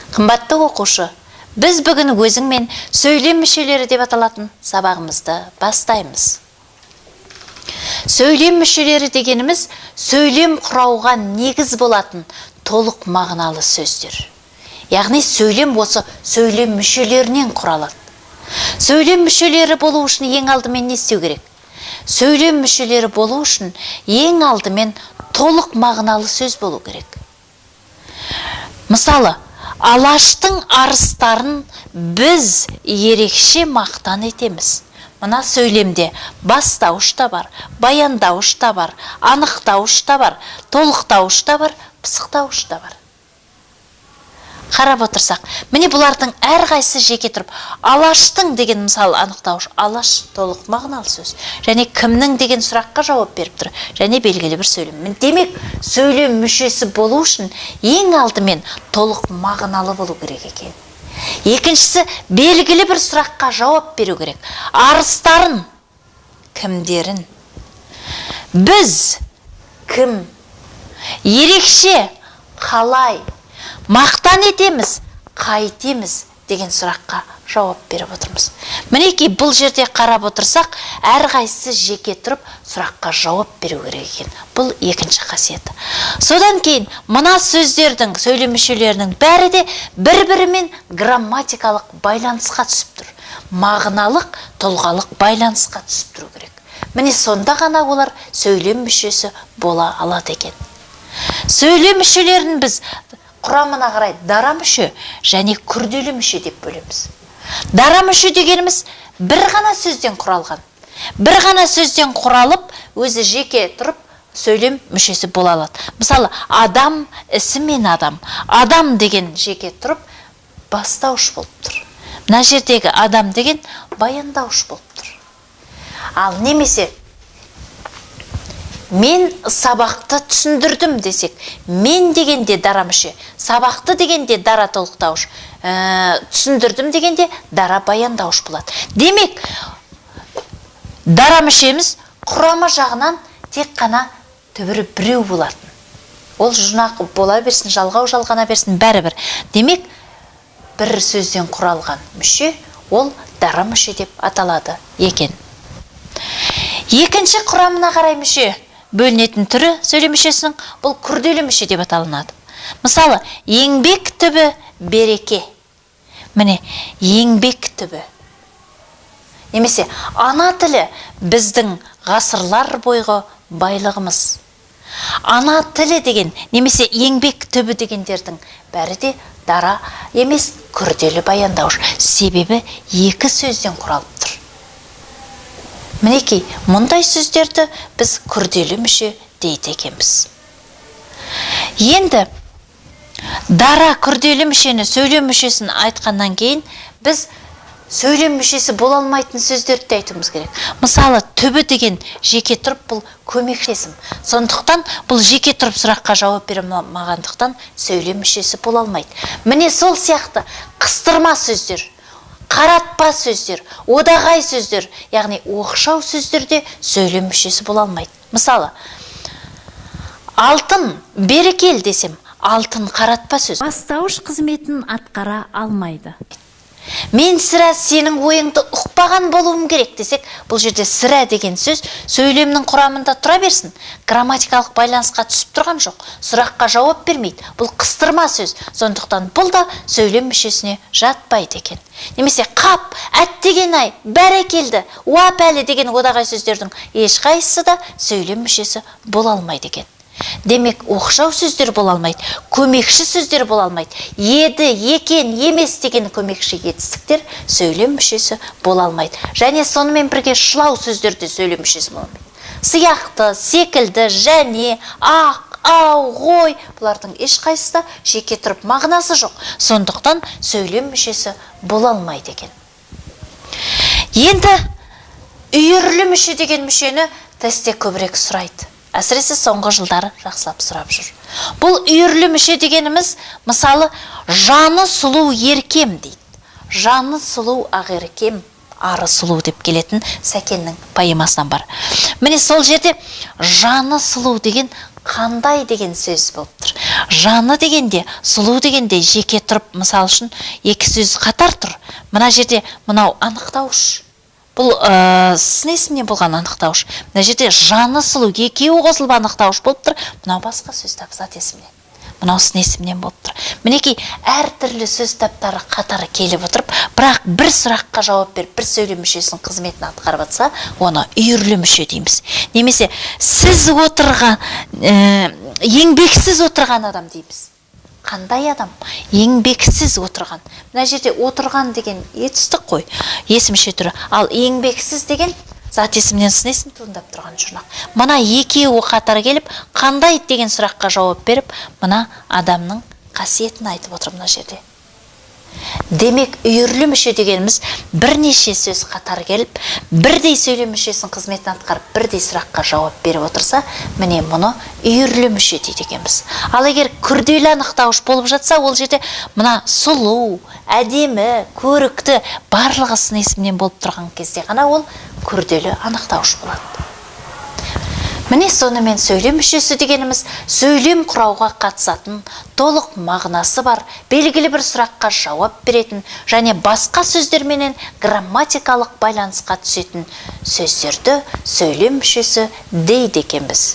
Қымбатты оқушы, біз бүгін өзіңмен сөйлем мүшелері деп аталатын сабағымызды бастаймыз. Сөйлем мүшелері дегеніміз сөйлем құрауға негіз болатын толық мағыналы сөздер. Яғни сөйлем осы сөйлем мүшелерінен құралады. Сөйлем мүшелері болу үшін ең алдымен не істеу керек? Сөйлем мүшелері болу үшін ең алдымен толық мағыналы сөз болу керек. Мысалы, Алаштың арыстарын біз ерекше мақтан етеміз. Мына сөйлемде бастауыш та бар, баяндауыш та бар, анықтауыш та бар, толықтауыш та бар, пысықтауыш та бар. Қарап отырсақ, міне, бұлардың әрқайсысы жеке тұрып, Алаштың деген, мысалы, анықтауыш, Алаш толық мағыналы сөз. Және кімнің деген сұраққа жауап беріп тұр. Және белгілі бір сөйлем. Демек, сөйлем мүшесі болу үшін ең алдымен толық мағыналы болу керек екен. Екіншісі, белгілі бір сұраққа жауап беру керек. Арыстарын, кімдерін? Біз, кім? Ерекше, қалай? Мақтан етеміз, қайтеміз деген сұраққа жауап беріп отырмыз. Мінекей, бұл жерде қарап отырсақ, әрқайсысы жеке тұрып сұраққа жауап беру керек екен. Бұл екінші қасиеті. Содан кейін мына сөздердің, сөйлем мүшелерінің бәрі де бір-бірімен грамматикалық байланысқа түсіп тұр. Мағыналық, тұлғалық байланысқа түсіп тұру керек. Міне, сонда ғана олар сөйлем мүшесі бола алады екен. Сөйлем мүшелерін біз құрамына қарай дара мүше және күрделі мүше деп бөлеміз. Дара мүше дегеніміз бір ғана сөзден құралған. Бір ғана сөзден құралып, өзі жеке тұрып сөйлем мүшесі бола алады. Мысалы, адам ісі мен адам. Адам деген жеке тұрып бастауыш болып тұр. Мына жердегі адам деген баяндауыш болып тұр. Ал немесе мен сабақты түсіндірдім десек, мен дегенде дара мүше, сабақты дегенде дара толықтауыш, түсіндірдім дегенде дара баяндауыш болады. Демек, дара мүшеміз құрамы жағынан тек қана түбірі біреу болатын. Ол жұрнақ бола берсін, жалғау жалғана берсін, бәрібір. Демек, бір сөзден құралған мүше ол дара мүше деп аталады екен. Екінші құрамына қарай мүше бөлінетін түрі сөйлем мүшесінің бұл күрделі мүше деп аталынады. Мысалы, еңбек түбі береке. Міне, еңбек түбі. Немесе ана тілі біздің ғасырлар бойғы байлығымыз. Ана тілі деген, немесе еңбек түбі дегендердің бәрі де дара емес, күрделі баяндауыш. Себебі екі сөзден құралып тұр. Мінекей, мұндай сөздерді біз күрделі мүше дейді екенбіз. Енді дара күрделі мүшені, сөйлем мүшесін айтқаннан кейін біз сөйлем мүшесі бола алмайтын сөздерді де айтуымыз керек. Мысалы, түбі деген жеке тұрып бұл көмекші есім. Сондықтан бұл жеке тұрып сұраққа жауап бере алмағандықтан сөйлем мүшесі бола алмайды. Міне, сол сияқты қыстырма сөздер, қаратпа сөздер, одағай сөздер, яғни оқшау сөздер де сөйлем мүшесі бола алмайды. Мысалы, алтын бері кел десем, алтын қаратпа сөз. Бастауыш қызметін атқара алмайды. Мен сірә сенің ойыңды ұқпаған болуым керек десек, бұл жерде сірә деген сөз сөйлемнің құрамында тұра берсін, грамматикалық байланысқа түсіп тұрған жоқ, сұраққа жауап бермейді. Бұл қыстырма сөз, сондықтан бұл да сөйлем мүшесіне жатпайды екен. Немесе қап, әттеген-ай, бәрекелді, уа пәлі деген одағай сөздердің ешқайсысы да сөйлем мүшесі бола алмайды екен. Демек, оқшау сөздер бола алмайды, көмекші сөздер бола алмайды. Еді, екен, емес деген көмекші етістіктер сөйлем мүшесі бола алмайды. Және сонымен бірге шылау сөздер де сөйлем мүшесі бола алмайды. Сияқты, секілді, және, ақ, ау, ғой, бұлардың ешқайсысы да жеке тұрып мағынасы жоқ. Сондықтан сөйлем мүшесі бола алмайды екен. Енді үйірлі мүше деген мүшені тестте көбірек сұрайды. Әсіресе соңғы жылдары жақсылап сұрап жүр. Бұл үйірлі мүше дегеніміз, мысалы, жаны сұлу еркем дейді. Жаны сұлу Ақеркем, ары сұлу деп келетін Сәкеннің поэмасынан бар. Міне, сол жерде жаны сұлу деген Қандай деген сөз болып тұр. Жаны дегенде, сұлу дегенде жеке тұрып, мысал үшін, екі сөз қатар тұр. Мына жерде мынау анықтауыш. Бұл сын есімнен болған анықтауыш. Мына жерде жаны сұлу екеуі қосылып анықтауыш болып тұр. Мынау басқа сөз тап, зат есімнен. Мынау сын есімнен болып тұр. Мінекей, әртүрлі сөз таптары қатар келіп отырып, бірақ бір сұраққа жауап беріп, бір сөйлем мүшесінің қызметін атқарып жатса, оны үйірлі мүше дейміз. Немесе сіз отырған, еңбексіз отырған адам дейміз. Қандай адам? Еңбексіз отырған. Мына жерде отырған деген етістік қой, есім мүше түрі. Ал еңбексіз деген зат есімнен сын есім туындап тұрған жұрнақ. Мына екеуі қатар келіп, қандай деген сұраққа жауап беріп, мына адамның қасиетін айтып отыр мына жерде. Демек, үйірлі мүше дегеніміз бірнеше сөз қатар келіп, бірдей сөйлем мүшесінің қызметін атқарып, бірдей сұраққа жауап беріп отырса, міне мұны үйірлі мүше дейді екенбіз. Ал егер күрделі анықтауыш болып жатса, ол жерде мына сұлу, әдемі, көрікті барлығы сын есімнен болып тұрған кезде ғана ол күрделі анықтауыш болады. Міне сонымен сөйлем мүшесі дегеніміз сөйлем құрауға қатысатын, толық мағынасы бар, белгілі бір сұраққа жауап беретін және басқа сөздерменен грамматикалық байланысқа түсетін сөздерді сөйлем мүшесі дейді екенбіз.